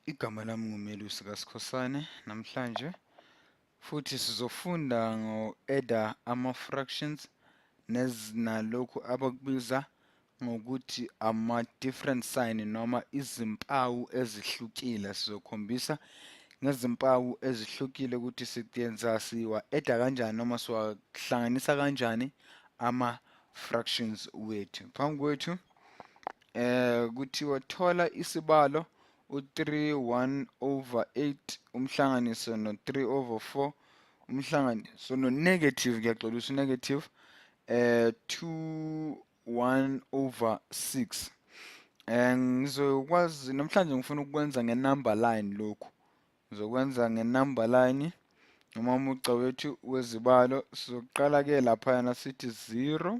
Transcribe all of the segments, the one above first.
Igama lami nguMelusi kaSikhosane. Namhlanje futhi sizofunda ngo-add ama-fractions nalokhu abakubiza ngokuthi ama-different sign noma izimpawu ezihlukile. Sizokhombisa ngezimpawu ezihlukile ukuthi siyenza siwa-add-a kanjani noma siwahlanganisa kanjani ama-fractions wethu. Phambi kwethu kuthiwa thola isibalo u-3 1 over 8 umhlanganiso no-3 over 4 umhlanganiso no-negative, ngiyaxolisa, u-negative 2 1 over 6. Ngizokwazi namhlanje, ngifuna ukwenza nge-number line lokhu. Ngizokwenza nge-number line noma umugca wethu wezibalo. Sizoqala ke laphayana, sithi 0,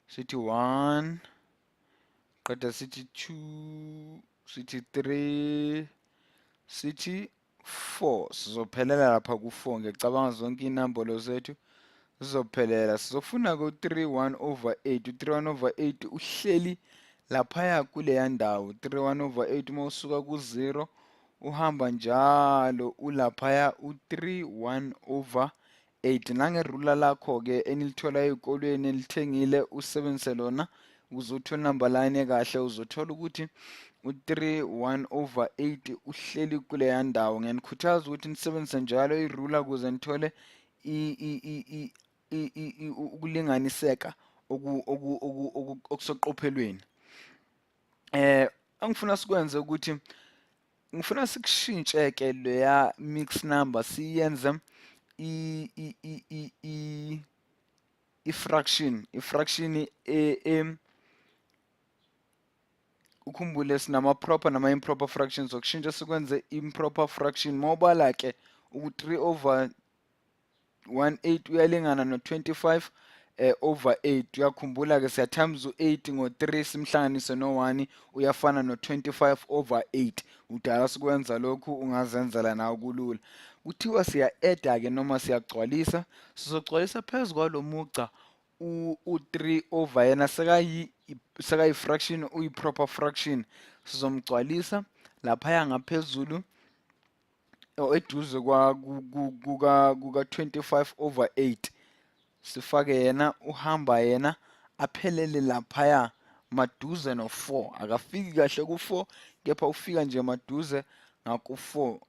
sithi 1, qeda sithi 2, sithi 3, sithi 4, sizophelela lapha ku-4. Ngiyacabanga zonke iy'nambolo zethu zizophelela. Sizofuna ku-3 1 over 8. U-3 1 over 8 uhleli laphaya kuleya ndawo. 3 1 over 8, uma usuka ku-0 uhamba njalo, ulaphaya u-3 1 over 8. Nangerula lakho-ke enilithola ey'kolweni, elithengile, usebenzise lona ukuze uthole number line kahle, uzothola ukuthi u-3 1 over 8 uhleli kuleya ndawo. Ngiyanikhuthaza ukuthi nisebenzise njalo irula ukuze nithole ukulinganiseka okuseqophelweni. Engifuna sikwenze ukuthi ngifuna sikushintshe-ke leya mix number, siyenze i-fraction, i-fraction e ukhumbule sinama-proper nama-improper fractions. Sokushintsha sikwenze improper fraction. Mawubala-ke u-3 over 18 uyalingana no-25 over 8. Uyakhumbula ke, siya times u-8 ngo-3, simhlanganise no-1, uyafana no-25 over 8. Udala sikwenza lokhu, ungazenzela nawe, kulula. Kuthiwa siya-add-a ke noma siyagcwalisa. Sizogcwalisa phezu kwalo mugca u-3 over, yena sekayi-fraction, uyi-proper fraction. Sizomgcwalisa laphaya ngaphezulu eduze kwa kuka 25 over 8, sifake yena, uhamba yena aphelele laphaya maduze no-4. Akafiki kahle ku-4, kepha ufika nje maduze ngaku-4.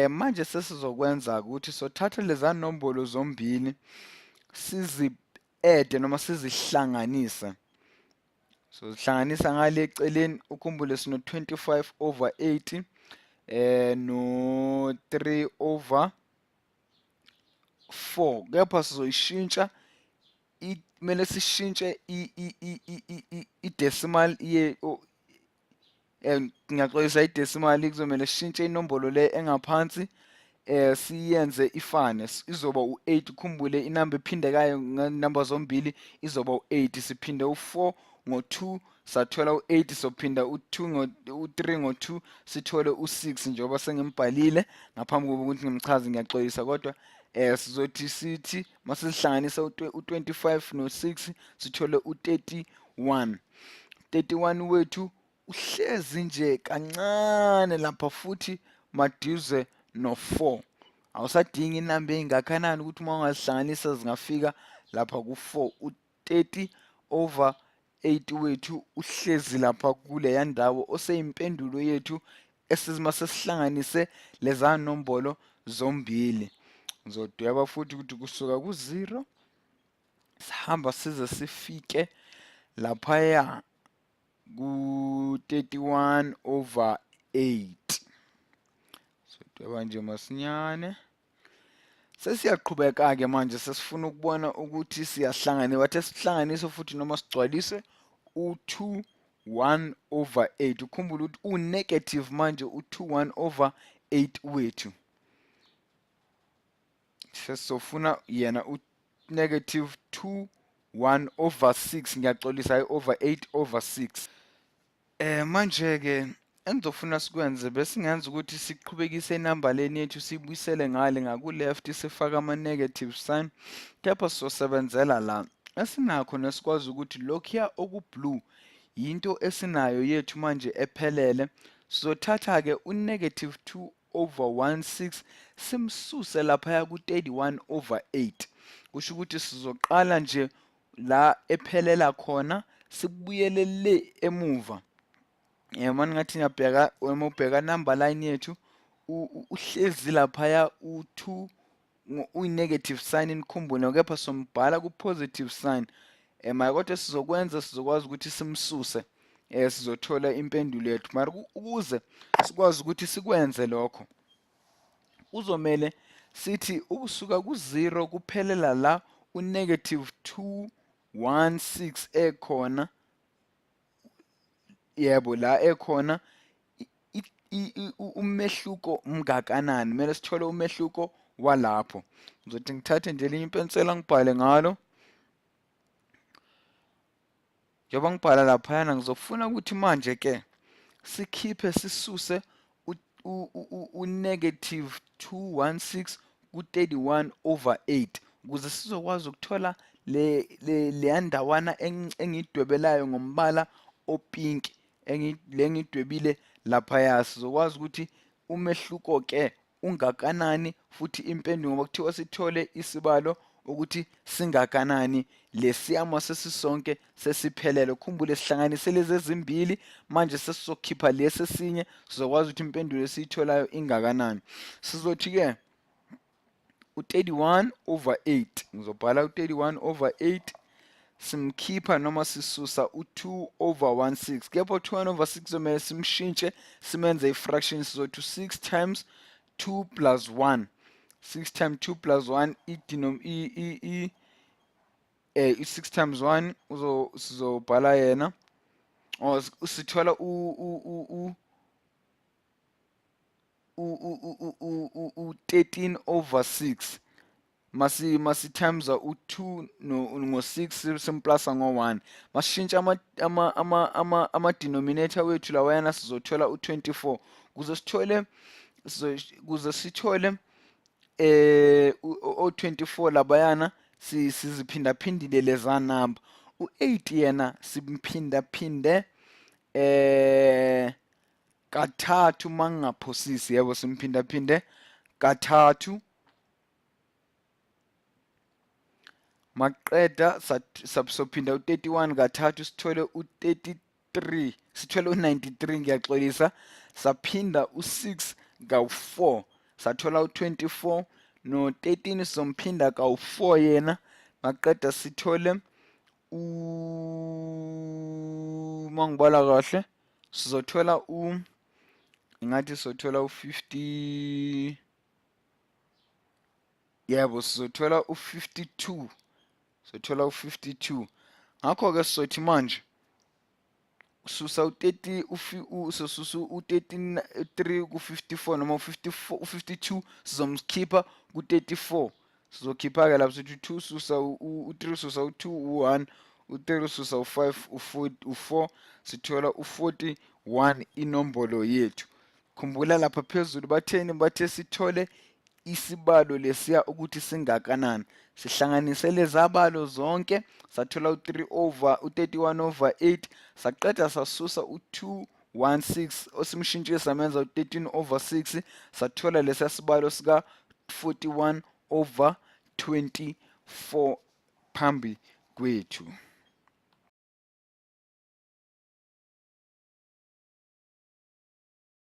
Manje sesizokwenza ukuthi sothatha leza nombolo zombili, sizi-add noma sizihlanganise. So sihlanganisa ngale eceleni. Ukhumbule sino 25 over 8 no 3 over 4, kepha sizoyishintsha, kumele sishintshe i-decimal ye, ngiyaxolisa, i-decimal kuzomele sishintshe inombolo le engaphansi, siyenze ifane, izoba u8. Ukhumbule inamba ephindekayo ngenamba zombili izoba u8. Siphinde u4 ngo2, sathola u8. Sophinda u2 ngo-3 ngo2, sithole u6, njengoba sengimbhalile ngaphambi kokuthi ngimchaze, ngiyaxolisa. Kodwa sizothi sithi masihlanganisa u25 no6, sithole u31. 31 wethu uhlezi nje kancane lapha futhi maduze no-4. Awusadingi inamba ey'ngakanani ukuthi uma ungazihlanganisa zingafika lapha ku-4. U-30 over 8 wethu uhlezi lapha kuleya ndawo, oseyimpendulo yethu esizima sesihlanganise leza nombolo zombili. Ngizodweba futhi ukuthi kusuka ku-0 sihamba size sifike laphaya ku-31 over 8. Sodweba nje masinyane. Sesiyaqhubeka-ke manje, sesifuna ukubona ukuthi siyahlangana, bathe sihlanganise futhi noma sigcwalise u-2 1 over 8. Ukhumbule ukuthi u-negative manje u-2 1 over 8 wethu. Sesizofuna yena u-negative 2 1 over 6, ngiyaxolisa, hayi over 8, over 6. Manje ke engizofuna sikwenze, besingenza ukuthi siqhubekise inamba leni yethu, siyibuyisele ngale ngaku-left, sifake ama-negative sign, kepha sizosebenzela la esinakho nesikwazi ukuthi lokhuya oku-blue yinto esinayo yethu manje ephelele. Sizothatha-ke u-negative 2 over 16 simsuse laphaya ku-31 over 8. Kusho ukuthi sizoqala nje la ephelela khona, sibuyele le emuva. Uma ngathi ngiyabheka, uma ubheka number line yethu, uhlezi laphaya u-2 uyi-negative sign, nikhumbule, kepha sombhala ku-positive sign. Mara kodwa sizokwenza, sizokwazi ukuthi simsuse, sizothola impendulo yethu. Mara ukuze sikwazi ukuthi sikwenze lokho, kuzomele sithi ukusuka ku-0 kuphelela la u-negative 2 1 6 ekhona, yebo, la ekhona umehluko mngakanani. Kumele sithole umehluko walapho. Ngizothi ngithathe nje elinye impensela ngibhale ngalo. Njengoba ngibhala laphayana, ngizofuna ukuthi manje ke sikhiphe, sisuse u-negative 216 ku-31 over 8, ukuze sizokwazi ukuthola leya ndawana engiyidwebelayo ngombala opinki, le ngiyidwebile laphaya. Sizokwazi ukuthi umehluko ke ungakanani, futhi impendulo, ngoba kuthiwa sithole isibalo ukuthi singakanani lesiyama sesisonke sesiphelele. Khumbule sihlanganise lezi ezimbili, manje sesizokhipha lesi esinye, sizokwazi ukuthi impendulo esiyitholayo ingakanani. Sizothi ke u-31 over 8, ngizobhala u-31 over 8, simkhipha noma sisusa u-2 over 16, kepha u-2 over 6 kuzomele simshintshe simenze i-fraction. Sizothi u-6 times 2 plus 1, 6 times 2 plus 1, i-6 times 1 sizobhala yena, or sithola u 13 over 6. Masi times u2 ngo6, simplasa ngo1, masishintsha ama denominator wethu lawayana, sizothola u24. Kuze sithole o24 labayana, siziphindaphindile leza number. U8 yena simphindaphinde kathathu, mangingaphosisi. Yebo, simphindaphinde kathathu. Maqeda sophinda u-31 kathathu, sithole u-33, sithole u-93, ngiyaxolisa. Saphinda u-6 kawu-4, sathola u-24. No-13 sizomphinda kawu-4 yena. Maqeda sithole, uma ngibala kahle, sizothola ingathi sizothola u-50. Yebo, sizothola u-52, sizothola u-52. Ngakho-ke sizothi manje susa u-30, sosusa u-33 ku-54, noma u-54, u-52 sizomkhipha ku-34. Sizokhipha-ke lapho sithi u-2 susa u-3 susa u-2 u-1, u-3 susa u-5 u-4, sithola u-41 inombolo yethu. Khumbula lapha phezulu batheni? Bathe sithole isibalo lesiya ukuthi singakanani. Sihlanganise lezabalo zonke, sathola u-3 over u-31 over 8, saqeda sasusa u-2 1 6 osimshintshile, samenza u-13 over 6, sathola lesiya sibalo sika 41 over 24 phambi kwethu.